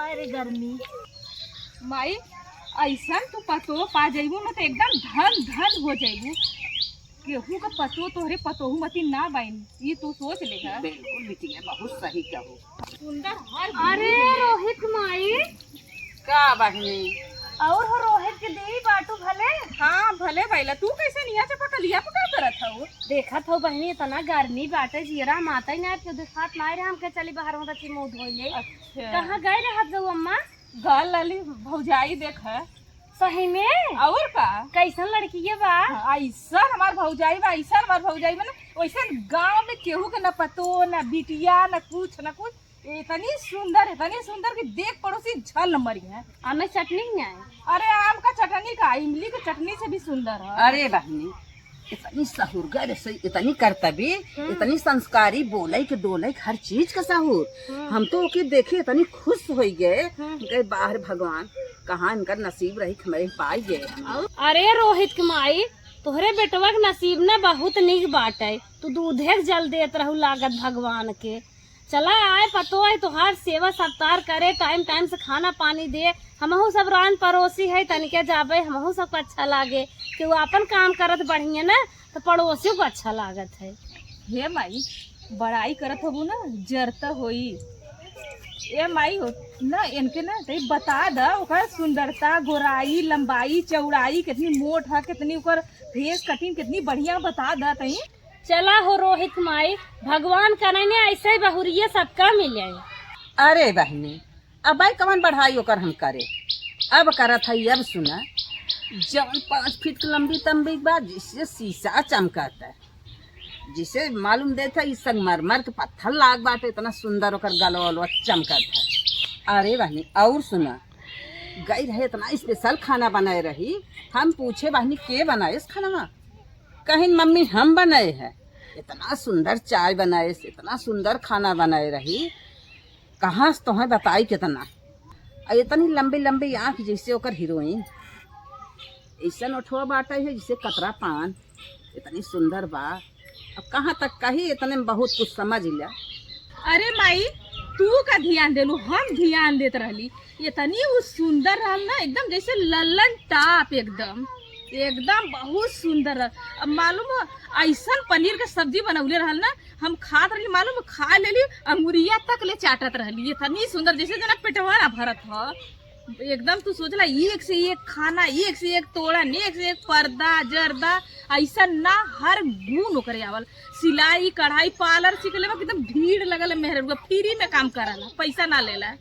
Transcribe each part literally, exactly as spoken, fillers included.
अरे गर्मी। माई, अइसन तू पतोह पा जइबू न, त एकदम धन धन हो जइबू। केहू का पतोह तोहरे पतोहू मती ना बाइन, ई तू सोच ले है। बिल्कुल बिटिया, बहुत सही कहू। सुंदर हर अरे रोहित माई। का बहिनी? और हो रोहित के देई बाटू भले? हाँ, भले भइला। तू कैसे निया चपकलिया पका करत हऊ? देखत हऊ बहिनी, इतना गर्मी बाटे, जियरा माता ही ना, के देखात ना रहे, हमके चली बाहर होता ची मुंह धोई ले। अच्छा। कहाँ गए रहत गऊ अम्मा? गल लाली भौजाई देख। सही में? और का? कैसन लड़की ये बा? हाँ, ऐसन हमार भौजाई बा, ऐसन हमार भौजाई बा ना, वैसन गांव में केहू के ना पतो, ना बिटिया, ना कुछ, ना कुछ। इतनी सुंदर, इतनी सुंदर कि देख पड़ोसी झल मरी है। आम चटनी नहीं आए? अरे आम का चटनी का, इमली के चटनी से भी सुंदर है। अरे बहिनी, इतनी सहूरगर से, इतनी करतबी, हम्म। इतनी संस्कारी, बोले के डोले के हर चीज का सहूर। हम्म। हम तो ओके देखे इतनी खुश होई गए, हम्म। गए बाहर भगवान, कहाँ इनकर नसीब रही, हमें पाई गए हम। अरे रोहित के माई, तोहरे बेटवा के नसीब न बहुत निक बाटे, तू दूधे के जल देत रहू लागत भगवान के। चला आए पतो है तोहार सेवा सत्कार करे, टाइम टाइम से खाना पानी दे। हमहू सब रान परोसी है, तनिके जाबे, हमहू सबके अच्छा लागे कि वो अपन काम करत बढ़िया ना, तो पड़ोसियों को अच्छा लागत है। हे माई, बड़ाई करत होबू ना, जरता होई। ए माई हो, ना इनके ना तई बता द, ओकर सुंदरता, गोराई, लंबाई, चौड़ाई, कितनी मोट है, कितनी ओकर फेस कटिंग कितनी बढ़िया बता द तई। चला हो रोहित माई, भगवान करे ने ऐसे बहुरिये सबका मिले। अरे बहिनी, अब भाई कवन बढ़ाई ओकर हम करे, अब करत है, अब सुना, जौन पाँच फीट के लंबी तंबी बा, जिससे शीशा चमकत है, जिसे मालूम देत है, ई संगमरमर के पत्थर लाग बाटे, इतना सुंदर ओकर गलवा उलवा चमकत है। अरे बहिनी, और सुना, गई रहे इतना स्पेशल खाना बनाए रही, हम पूछे बहिनी के बनाए इस खाना, कहिन मम्मी हम बनाए है। इतना सुंदर चाय बनाए, इतना सुंदर खाना बनाए रही, कहाँ से तोहें बताई कितना। आ इतनी लंबी लंबी आँख जैसे ओकर हीरोइन, ऐसन ओठवा बाटे है जैसे कतरा पान, इतनी सुंदर बा। अब कहाँ तक कही, इतने में बहुत कुछ समझ लिया। अरे माई, तू का ध्यान देलू, हम ध्यान देत रहली। इतनी उ सुंदर रहल ना, एकदम जैसे लल्लन टाप, एकदम, एकदम बहुत सुंदर रहल। अब मालूम हो, ऐसन पनीर के सब्जी बनौले रहल ना, हम खात रहली, मालूम हो, खा लेली, अंगुरिया तक ले चाटत रहली। इतनी सुंदर, जैसे जना पेटवा ना भरत ह। एकदम तू सोचला, एक से एक खाना, एक से एक तोड़न, एक से एक पर्दा, जर्दा, ऐसा ना, हर गुण ओकरे आवल। सिलाई, कढ़ाई, पार्लर सीख लेबा, एकदम भीड़ लगल है मेहररुआ, फ्री में काम करला, पैसा ना लेला।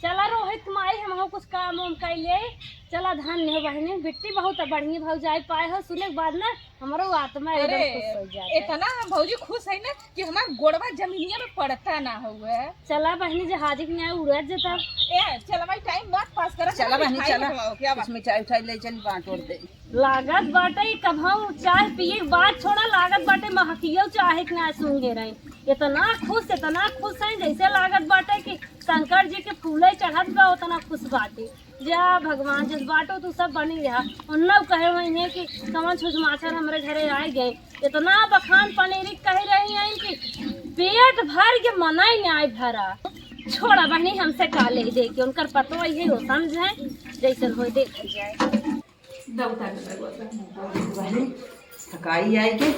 चला रोहित माई, हमहू कुछ काम वाम कर ले। चला, धन्य हो बहिनी, बिट्टी बहुत बढ़िया भौजाई पाए हो। सुने के बाद ना हमरो आत्मा एकदम अरे, खुश हो जाता है। इतना हम भौजी खुश है ना कि हमार गोड़वा जमीनिया में पड़ता ना हुए। चला बहिनी, जहाज के न्याय उड़त जता। ए, चला भाई, टाइम मत पास करा, चला चला बहिनी, मिठाई चला। बंटवाओ, क्या बात? कुछ मिठाई उठाई ले चली, बांट और दे। लागत बाटे कि कभऊ चाय पिए के बात छोड़ा, लागत बाटे महकियो चाहे के ना सूंघे रहे। इतना खुश, इतना खुश है, जैसे लागत बाटे कि शंकर जी के फूले चढ़त बा, उतना खुश बाटे। जा भगवान, जस बाटो तू सब बनी रहा। उन्ना कहे हुए हैं कि कवन छुछ माछर हमरे घरे आए गए। इतना बखान पनीरी कह रही हैं कि पेट भर के मनाई न्याय भरा। छोड़ा बहनी, हमसे का ले दे के, उनकर पतो ही है, वो समझे, जैसन होए देखल जाए। दौता के दौता। बहनी, थकाई आए के।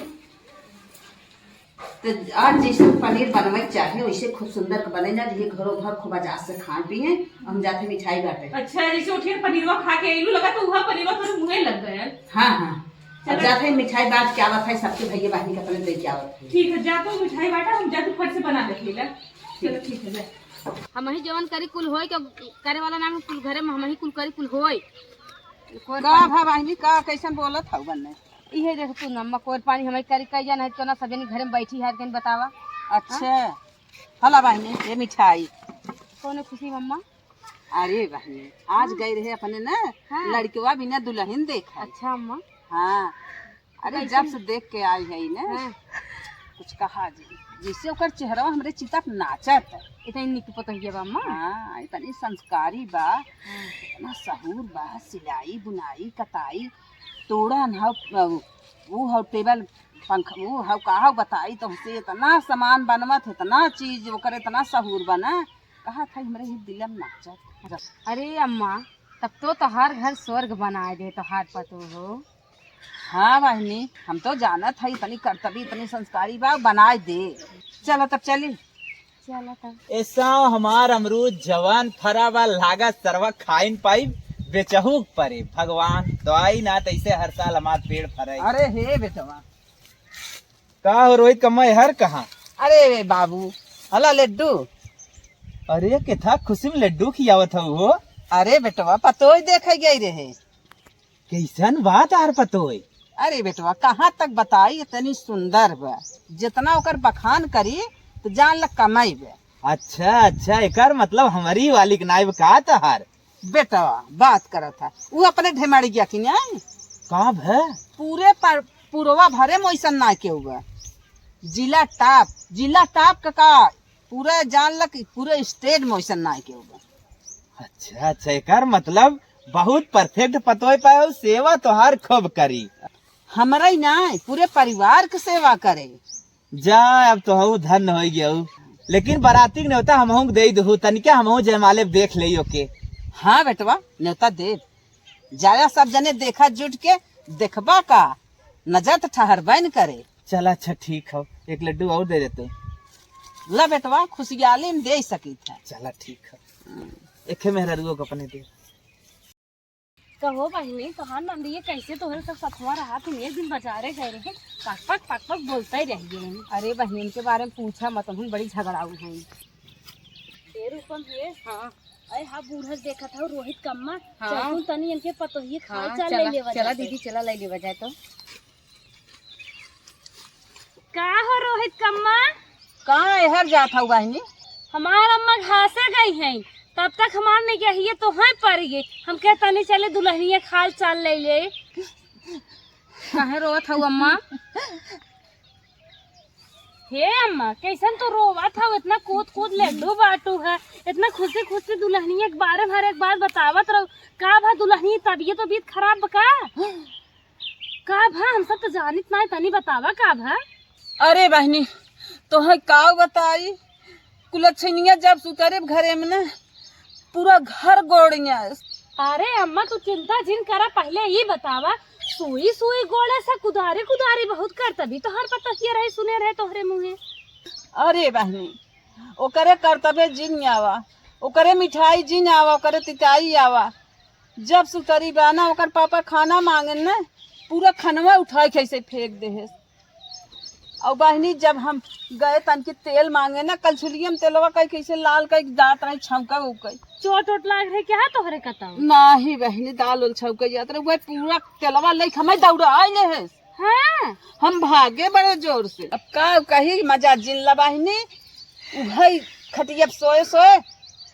तो आज जैसे पनीर बनवे के चाहे, वैसे खूब सुंदर के बने ना, ये घरों घर खूब आजाद से खान पिए। हम जाते मिठाई बाटे। अच्छा, जैसे उठिए पनीरवा खा के अइलू, लगा तो वह पनीरवा तोरे मुँहे लग गया। हाँ, हाँ। अब चलो। जाते मिठाई बांट के आवत है, सबके भैया बहनी के अपने दे के आवत है। ठीक है, जा तो मिठाई बांटा, हम जाते फट से बना लेते हैं। चलो, ठीक है, जा। हमही जवन करी कुल होई, के करे वाला नाम कुल घरे में, हमही कुल करी कुल होई। कोई का भा बहनी, का कैसन बोलत हऊ बन्ने? इहे देख तू न, मकोर पानी हमही करी, कई जन है तो ना, सब जनी घरे में बैठी है, कहीं बतावा। अच्छा, हाँ? हला बहनी, ये मिठाई। कौन खुशी मम्मा? अरे बहनी, आज हम्म। गई रहे अपने ना, हाँ। लड़कवा बिना दुल्हन देखा। अच्छा अम्मा। हाँ, अरे कैसे? जब से देख के आई है ना, हाँ। कुछ कहा जी, जैसे ओकर चेहरा हमरे चिता पे नाचत। इतनी निक पतोहिया बा अम्मा। हाँ, इतनी संस्कारी बा, हाँ। इतना सहूर बा, सिलाई, बुनाई, कताई, तोड़न हौ, उ हौ टेबल, पंखा, उ हौ का हौ बताई तुमसे, इतना सामान बनवत, इतना चीज ओकर, इतना सहूर बा ना। कहा था हमरे ही दिलम नाचत। अरे अम्मा, तब तो तोहार घर स्वर्ग बनाए दे तोहार पतोह हो। हाँ बहिनी, हम तो जानत है इतनी करतबी, इतनी संस्कारी बा, बनाए दे। चलो तब चली। चलो तब। ए साव हमार अमरूद जवान फरा बा, लागत सरवा खाइन पाई, बेचहूक परे। भगवान दवाई ना तैसे हर साल हमार पेड़ फरे। अरे हे बेटवा। का हो रोहित कम्मा, हर कहाँ? अरे बाबू, हला लड्डू। अरे केथा खुशी में लड्डू खियावत हऊ हो। अरे बेटवा, पतोय देखे गई रहे। कैसन बा तार पतोय? अरे बेटवा, कहाँ तक बताई, इतनी सुंदर बा, जितना ओकर बखान करी तो जान ल कमाई बा। अच्छा अच्छा, एकर मतलब हमरी वाली के नाई बा का तहार? बेटवा बात करत है, उ अपने ढेमड़िया की नाई। का भे? पूरे पर, पुरवा भरे में ओइसन नाई केहू बा। जिला टॉप, जिला टॉप का, का पूरा जान ल कि पूरे स्टेट में ओइसन नाई केहू बा। अच्छा अच्छा, एकर मतलब बहुत परफेक्ट पतोय पाए हो, सेवा तोहार खूब करी। हमरा ही नाई, पूरे परिवार के सेवा करे। जा, अब तो हऊ धन्य होइ गयऊ, लेकिन बराती के न्योता हमहू के दे दहू, तनिका हमहू जयमाले देख लेई ओके। हाँ बेटवा, न्योता देब। जाया सब जने देखा जुट के, देखबा का, नजर त ठहरबे न करे। चला अच्छा ठीक हौ, एक लड्डू और दे दे तू। ला बेटवा, खुशियाली में दे सकित है। चला ठीक हौ, एके मेहरारुओ के अपने दे। कहो बहिनी, तोहार नंदिये कैसे तोहरे सब सथवा रहा? तुम एक दिन बाजारे गए रहे, पक पक पक पक बोलते रह गए। अरे बहिनी, इनके बारे में पूछा मत, हम बड़ी झगड़ाऊ हैं। ए रूपम हे। हाँ। अरे हाँ, बूढ़ा से देखत हौ, रोहित कम्मा। हाँ। चलतुन तनी इनके पतोहिए खाए हाँ, चाल चला, ले लेवा चला जाए। दीदी, चला ले लेवा जाए तो। का हो रोहित कम्मा? कहाँ एहर जात हौ बहिनी? हमार अम्मा घासे गई हैं, तब तक हमार निगहिए तोहैं पड़ गई। हम कहे तनी चले दुल्हनिया खाल चाल ले ले। काहे रोत हौ अम्मा? हे अम्मा, कैसन तो रोवत हौ, इतना कूद कूद लड्डू बाटू है, इतना खुशी खुशी दुल्हनिया के बारे में हर एक बात बतावत रहो। का भा दुल्हनिया तबियत तबियत खराब बा का? का भा, हम सब तो जानित नाई, तनी बतावा का भा? अरे बहिनी, तोहे का बताई, कुलच्छनिया जब सुतरे घरे में ना, पूरा घर गोड़िया। अरे अम्मा, तू चिंता जिन करा, पहले ई बतावा, सुई सुई गोड़े से कुदारी कुदारी बहुत कर, तभी तोहर पतोहिया रहे, सुने रहे तोहरे मुँहे। अरे बहिनी, ओकरे करतबे जिन आवा, ओकरे मिठाई जिन आवा, ओकरे तिताई आवा। जब सुतरी बा ना, ओकर पापा खाना मांगेन ना, पूरा खनवा उठाई के ऐसे फेंक देहेस। और बहिनी, जब हम गए तनकी तेल मांगे ना, कलछुलिया में तेलवा कई कैसे लाल कई दांत रही छौंका उकई। चोट ओट लाग रहे क्या तोहरे कतौ? नाही बहिनी, दाल उल छौंका जात रहे, वह पूरा तेलवा लेके हमें दौड़ा आए लेहेस। हाँ। हम भागे बड़े जोर से। अब का कही, मजा जिन ला बहिनी, उहई खटिया पे सोए सोए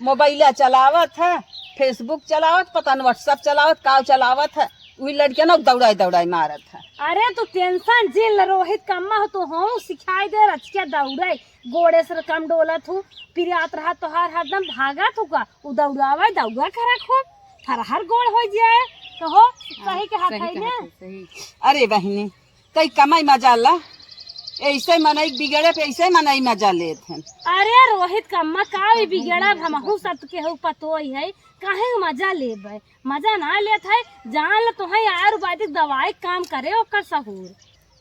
मोबाइला चलावत है, Facebook चलावत, पता न WhatsApp चलावत, का चलावत है, उही लड़किया ना दौड़ाई दौड़ाई मारत है। अरे तू tension जिन ल रोहित कम्मा हो, तू हूँ सिखाई दे रचिया दौड़े, गोड़े से कम डोलत हूँ, पिरात रहा तोहार हरदम भागत हूँ का, उ दौड़ावे दौड़ा करा खूब, फरहर गोड़ हो जाए, कहो सही के हाथ हाँ, सही है कहा ना? तू, सही। अरे बहिनी, तई कमाई मजा ला, ऐसे मनई बिगड़े पे ऐसे मनई मजा लेत हैं। अरे रोहित कम्मा, का ई बिगड़ब, हमहू सब केहू पतोई है, काहे मजा लेबै? मजा ना लेत है, जान ल तोहे आयुर्वेदिक दवाई काम करे ओकर सहूर।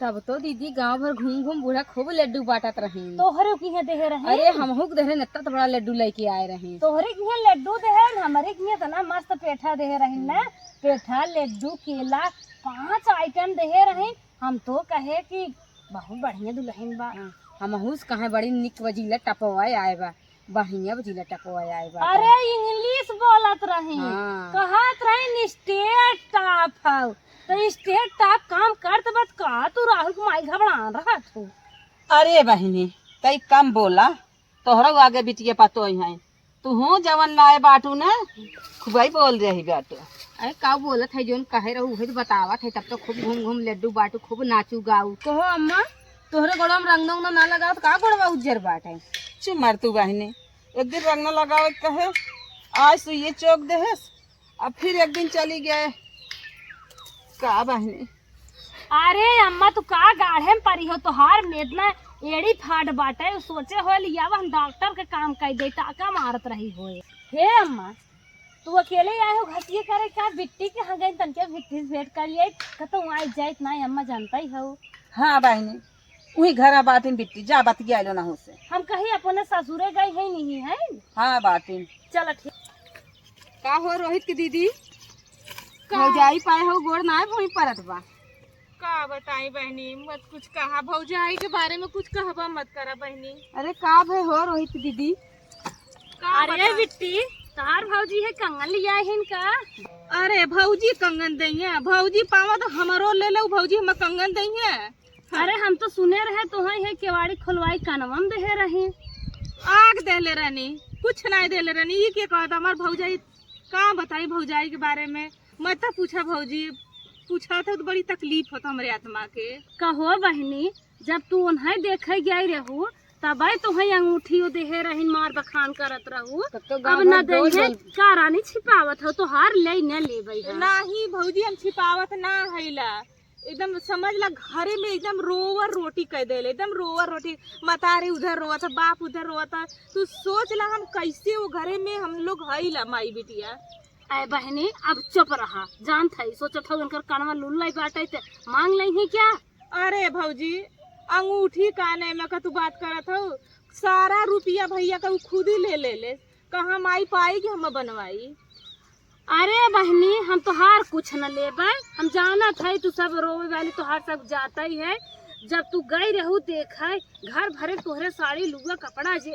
तब तो दीदी गांव भर घूम घूम बूढ़ा खूब लड्डू बांटत रही। तोहरे किहे देहे रहे? अरे हमहू के देहे, इतना तो बड़ा लड्डू लेके आए रही। तोहरे किहे लड्डू देहे, हमरे किहे इतना मस्त पेठा देहे रही ना, पेठा, लड्डू, केला, पांच item देहे रही। हम तो कहे कि बहुत बढ़िया दुल्हन बा। हाँ, हमहू से कहे बड़ी निक बा, जिला टपवा आए बा, बढ़िया बा, जिला टपवा आए बा। अरे English बोलत रही, हाँ। कहत रही state top हौ, तो state top काम करत बा, का तू राहुल के माई घबरान रहत हो? अरे बहिनी, तई कम बोला, तोहरो आगे बिटिया पतोई हैं, तुहू जवन लाए बाटू ना, खूबई बोल रही बाटू। अरे का बोलत है, जोन कहे रहू उहे तो बतावत है। तब तो खूब घूम घूम लड्डू बाटू, खूब नाचू गाऊ। कहो अम्मा, तोहरे गोड़वा में रंगना उंगना ना लगावत, का गोड़वा उज्जर बाटे? चुप मर तू बहिनी, एक दिन रंगना लगावे के कहे, आज तो ये चौक देहस, अब फिर एक दिन चली गए। का बहिनी? अरे अम्मा, तू का गाढ़े में परी हो? तोहार मेदना एड़ी फाट बाटे, उ सोचे होए लियावा हम डॉक्टर के काम कर दे, टाका मारत रही होए। हे अम्मा, तू अकेले आए हो घसिए करे का? बिट्टी के यहाँ गई, तनके बिट्टी से भेंट कर लिए, कतहु आए जाए ना, अम्मा जानता ही हो। हाँ बहिनी, उही घरा बाटिन बिट्टी, जा बतिया लो ना हो से। हम कहीं अपने ससुरे गई है नहीं है। हाँ बाटिन। चल ठीक। का हो रोहित के दीदी, का? भौजाई पाए हो गोड़ ना भूमि परत बा। का बताई बहिनी, मत कुछ कहा, भौजाई के बारे में कुछ कहबा मत करा बहिनी। अरे का भे हो रोहित दीदी? का अरे बताई? बिट्टी, तहार भौजी है कंगन लिया है इनका? अरे भौजी कंगन दइहे, भौजी पावा तो हमरो ले लो, भौजी हम कंगन दइहे। अरे हम तो सुने रहे तोहई है केवाड़ी खोलवाई कनवा में देहे रही। आग देले रहनी, कुछ नहीं देले रहनी। ई के कहत हमार भौजाई, का बताई भौजाई के बारे में, मत पूछा भौजी, पूछा तो बड़ी तकलीफ होता हमरे आत्मा के। कहो बहिनी, जब तू उन्हें देखे गई रहू, तबे तोहई अंगूठी देहे रही, मार बखान करत रहू। तब तो अब गाँव न भर डोल देहे, डोल। का रानी छिपावत हो, तोहार ले न लेबै हम। नहीं भौजी, हम छिपावत ना हैला, एकदम समझ ला घरे में एकदम रोवर रोटी कर देले, एकदम रोवर रोटी। मतारी उधर रोवत, बाप उधर रोवत। तू सोच ला हम कैसे वो घरे में हम लोग हई ला माई बिटिया। ए बहनी, अब चुप रहा, जानत है सोचत हो इनकर कनवा लुल्लाई बाटे ते मांग लेही क्या? अरे भौजी, अंगूठी काने में का तू बात करत हो? सारा रुपया भैया का उ खुद ही ले ले ले। कहाँ माई पाई कि हम बनवाई? अरे बहनी, हम तोहार कुछ न लेबै, हम जानत है तू सब रोवे वाली, तोहार सब जाता ही है। जब तू गई रहू देखे, घर भरे तोहरे साड़ी लुआ कपड़ा जे,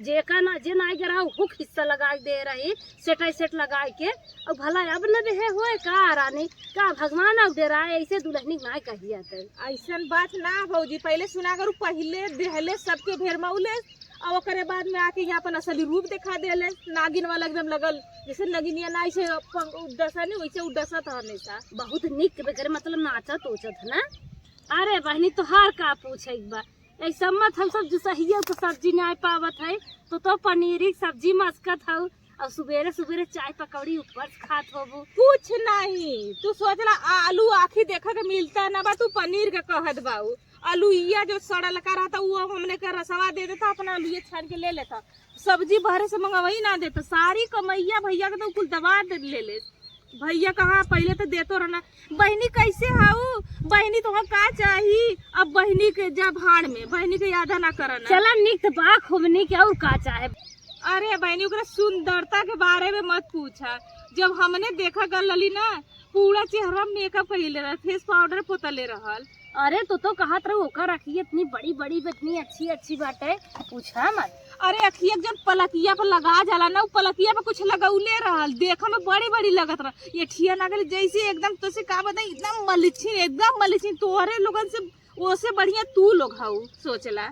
जेका ना, जे नाई गरहा हुक हिस्सा लगाए दे रही, सेटाई सेट लगाए के। अब भला अब न देहे होए का रानी, का भगवान अब डेराए, ऐसे दुल्हनी नाई कहिया ते। ऐसन बात ना भौजी, पहले सुना करू, पहले देहले सबके भेरमौले, और ओकरे बाद में आके यहाँ अपन असली रूप दिखा देले, नागिन वाला एकदम लगल, जैसे नगिनिया नाई से पंख उडसा नहीं, वैसे उडसा था हमेशा। बहुत निक बेगर मतलब नाचत ओचत है ना। अरे बहनी, तोहार का पूछे एक बार, ऐसा मत हम सब जुसहिया तो सब्जी नहीं पावत है, तो तो पनीरी सब्जी मस्कत हऊ, और सुबेरे सुबेरे चाय पकौड़ी ऊपर से खात होबू। कुछ नहीं, तू सोच ला, आलू आँखी देखा के मिलता ना बा, तू पनीर के कहत बाऊ। आलूइया जो सड़ल का रहता, वो हमने के रसवा दे देता, अपना आलूए छान के ले लेता। सब्जी बाहरे से मंगवाई ना देता, सारी कमैया भैया के तो कुल दबा दे ले ले। भैया कहाँ पहले तो देतो रहना। बहनी कैसे हाउ? बहनी तोहर का चाही? अब बहनी के जा भाड़ में, बहनी के याद ना करना। चला निक त बा खूब निक, और का चाहे? अरे बहनी, ओकरा सुंदरता के बारे में मत पूछा। जब हमने देखा कर लली ना, पूरा चेहरा मेकअप कइले रहे, फेस पाउडर पोतले रहल। अरे तो तो कहत रहू ओकर अखिया इतनी बड़ी बड़ी बा, इतनी अच्छी अच्छी बाटे, पूछा मत। अरे अखिया जब पलकिया पर लगा जाला ना, उ पलकिया पर कुछ लगौले रहल, देखा में बड़ी बड़ी लगत रह। ये ठिया ना गली जैसे एकदम, तो से का बताई, एकदम मलिछिन, एकदम मलिछिन। तोहरे लोगन से, ओसे बढ़िया तू लोग हऊ, सोचला।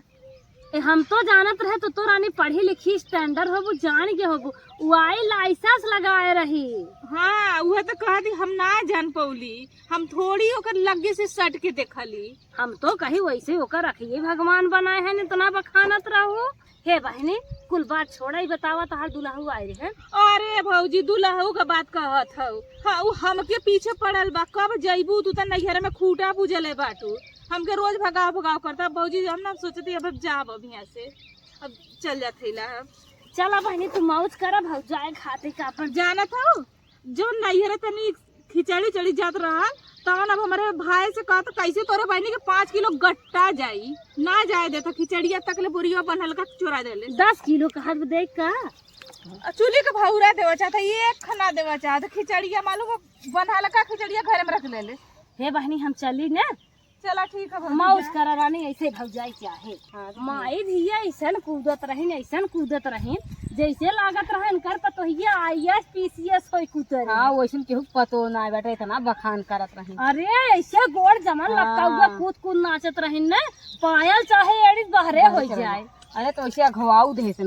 ए, हम तो जानत रहे तो, तो रानी पढ़ी लिखी स्टैंडर्ड होबू, जान के होबू। उ आई लाइसेंस लगाए रही। हाँ, उहे तो कह दी, हम ना जान पौली, हम थोड़ी ओकर लगे से सट के देखली। हम तो कही वैसे ओकर रखिए भगवान बनाए हैं, इतना बखानत रहू। हे बहनी, कुल बात छोड़ा, ई बतावा तहार दुल्हू आए रहे। अरे भौजी, दुल्हू का बात कहत हऊ। हाँ, उ हमके पीछे पड़ल बा, कब जइबू तू त नैहर में खूटा बुझले बाटू। हमके रोज भगाव भगाव करता। भौजी, हम ना सोचती अब, अब जाब अब यहाँ से, अब चल जात है ला। चला बहनी, तू मौज करा, भौजाई खातिर का अपन जानत हऊ, जो नैहरे तनी खिचड़ी चढ़ी जात रहल, तवन अब हमरे भाई से कहत, कैसे तोरे बहनी के पाँच किलो गट्टा जाई, ना जाए देता, खिचड़िया तक ले बोरिया बन्हल का चोरा देले। दस किलो कहत दे का? आ चूल्ही के भौरा देवा चाहता, एक खाना देवा चाहता, खिचड़िया मालूम हो, बन्हल का खिचड़िया घर में रख लेले। हे बहनी, हम चली ना। चला ठीक है भौजी, मौज जा। करा रानी, ऐसे भौजाई चाहे। हाँ, ठीक। माई धिया ऐसन कूदत रहिन, ऐसन कूदत रहिन, जैसे लागत रहे इनकर पतोहिया आईएएस पीसीएस होई कुतर। हाँ, वैसन केहू पतो ना बेटा, इतना बखान करत रहिन। अरे ऐसे गोड़ जमन हाँ। लटका हुआ कूद कूद नाचत रहिन ने, पायल चाहे एड़ी बहरे नाचत होई रहिन। जाए। अरे तो ऐसे अघवाऊ देहे से